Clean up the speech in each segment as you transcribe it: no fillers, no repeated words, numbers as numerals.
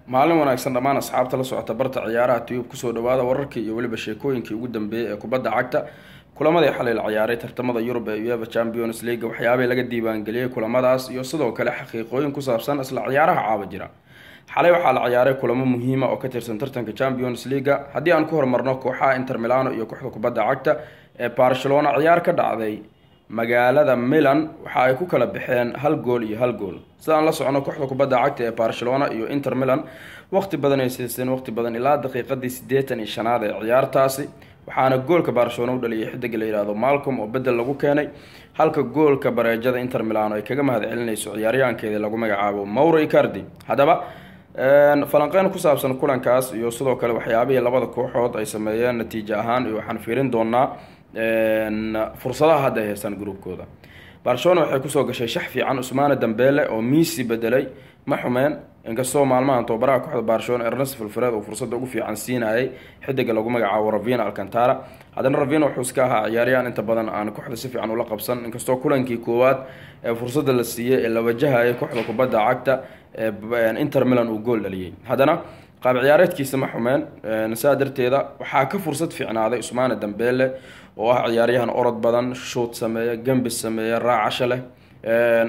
Maalin wanaagsan dhammaan asxaabta la socota barta Ciyaaraha Tube. Kusoo dhawaada wararkii iyo weliba sheekooyinkii ugu dambeeyey ee kubadda cagta, kulamadii xalay la ciyaaray tartamada Yurub ee UEFA Champions League, waxyaabay laga diiwaangeliyey kulamadaas iyo sidoo kale xaqiiqooyin ku saabsan isla ciyaaraha caaba jira. Xalay waxaa la ciyaaray kulamo muhiima oo ka tirsan tartanka Champions League. Haddii aan ku horumarno kooxaha Inter Milano iyo kooxda kubadda cagta ee Barcelona, ciyaar ka dhacday magaalada Milan, waxa ay ku kala baxeen 1 gool iyo 1 gool. Sidaan la socono, kooxda kubadda cagta ee Barcelona iyo Inter Milan waqti badan ay siiseen, waqti badan ilaa daqiiqadii 85aad ee ciyaartaasi, waxaana goolka Barcelona u dhaliyay xidiga la yihahdo Malcom oo bedel lagu keenay, halka goolka bareejada Inter Milano ay kaga mahad celinayso ciyaaryahankeedii lagu magacaabo Mauro Icardi. Haddaba, falanqeyn ku saabsan kulankaas iyo sidoo kale waxyaabihii labada kooxood ay sameeyeen natiijo ahaan, iyo waxaan fiirin doonaa fursadaha hadda ay haystaan groupkooda. Barcelona waxay kusoo gashay shax fiican. Ousmane Dembele oo Messi bedelay ma xumeen, inkastoo maalmahan tababaraha kooxda Barcelona Ernest Valverde uu fursadda ugu fiican siinayay xidiga lagu magacaabo Raphinha Alcantara. Haddana Raphinha wuxuu iska ahaa ciyaaryahan inta badan aan kooxda si fiican ula qabsan, inkastoo kulankii koowaad ee fursadda la siiyey ee la wajahayay kooxda kubadda cagta ee Inter Milan uu gool dhaliyey. Haddana qaab ciyaareedkiisa ma xumeen. Saa darteeda waxaa ka fursad fiicnaaday Ousmane Dembele oo ah ciyaaryahan orod badan, shoot sameeya, gambis sameeya, raacasho leh.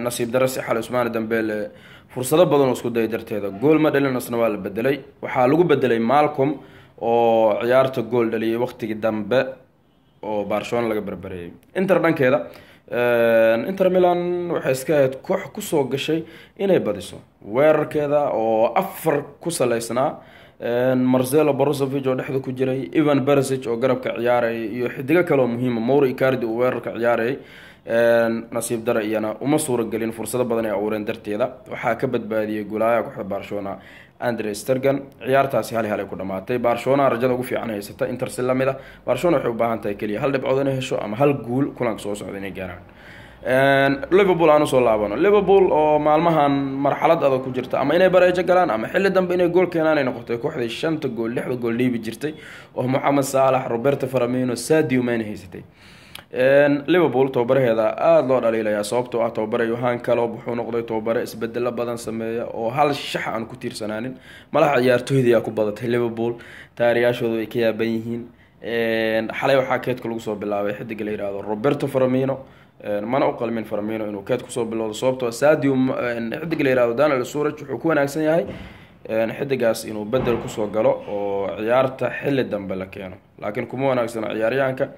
Nasiib dare si xalay Ousmane Dembele fursado badan oo isku daya darteeda gool ma dhalin, isna waa la bedelay. Waxaa lagu bedelay Malcom oo ciyaarta gool dhaliyay waqtigii dambe oo Barcelona laga barbareeyay. Inter dhankeeda, Inter Milan waxay iska ahayd koox kusoo gashay inay badiso. Weerarkeeda oo afar ku saleysnaa, Marcelo Brozovic oo dhexda ku jiray, Ivan Perisic oo garabka ciyaarayay iyo xidigo kale oo muhiima, Mauro Icardi uu weerarka ciyaarayay, nasiib dara iyana uma suuragelin. Fursado badan ay abuureen darteeda waxaa ka badbaadiyey golaaya kooxda Barcelona, Andre Stegen. Ciyaartaasi 1-1 ay ku dhamaatay. Barcelona rajada ugu fiican haysata Inter si lamid ah. Barcelona waxay u baahan tahay keliya hal dhibcood inay hesho ama hal guul kulanka soo socda inay gaaraan. Liverpool aan usoo laabano. Liverpool oo maalmahan marxalad adag ku jirta, ama inay bareejo galaan ama xilli dambe inay gool keenaan ay noqotay, kooxday shanta gool, lixda gool dhiibi jirtay oo Mohamed Saalax, Roberto Firmino, Sadio Mane haysatay. Liverpool tababaraheeda aada loo dhaliilayaa, sababtoo ah tababare Jurgen Klopp wuxuu noqday tababare isbedelo badan sameeya oo hal shax aan ku tiirsanaanin. Malaha ciyaartooyda yaa ku badatay Liverpool, taariyaashoodu ay ka yaaban yihiin. Xalay waxaa keedka lagu soo bilaabay xidiga la yihahdo Roberto Firmino. Mana u qalmin Firmino inuu keed kusoo bilowdo, sababtoo Sadio, xidiga la yihahdo Daniel Sturridge, wuxuu ku wanaagsan yahay xidigaas inuu bedel kusoo galo oo ciyaarta xilli dambe la keeno, laakiin kuma wanaagsano ciyaaryahanka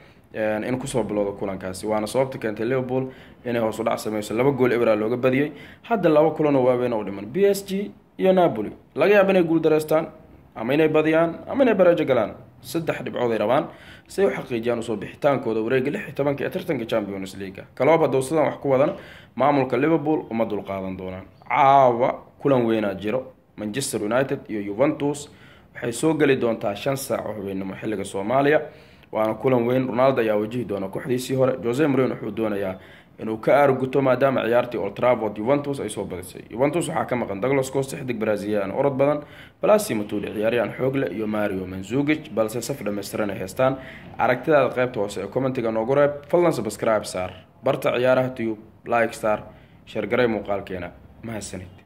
in kusoo bilowdo kulankaasi. Waana sababta keentay Liverpool inay hoos u dhac sameyso. 2 gool ebra looga badiyey. Hadda laba kulanoo waaweyn u dhiman, PSG iyo Napoli, laga yaaba inay guul dareystaan ama inay badiyaan ama inay bareejo galaan. Saddex dhibcood ay rabaan si ay u xaqiijiyaan usoo bixitaankooda wareega 16ka ee tartanka Champions League. Klopp hadduu sidan wax ku wadan, maamulka Liverpool uma dulqaadan doonaan. Caawa kulan weynaa jiro. Manchester United iyo Juventus waxay soo geli doontaa 5 saac oo habeennimo xilliga Soomaaliya, waana kulan weyn. Ronaldo ayaa wajihi doona kooxdiisii hore. Jose Mourinho wuxuu doonayaa inuu ka aarguto, maadaama ciyaartii Old Trafford Juventus ay soo badisay. Juventus waxaa ka maqan Douglas Costa, xidig Brazilian orod badan, Blaise Matuidi, ciyaaryahan xoog leh, iyo Mario Mandzukic, balse saf dhammaystiran ay haystaan. Aragtidaada qaybta hoose ee commentiga noogu reeb. Fadlan subscribe saar barta Ciyaaraha Tube, like saar, share garay muuqaalkeena. Mahadsanid.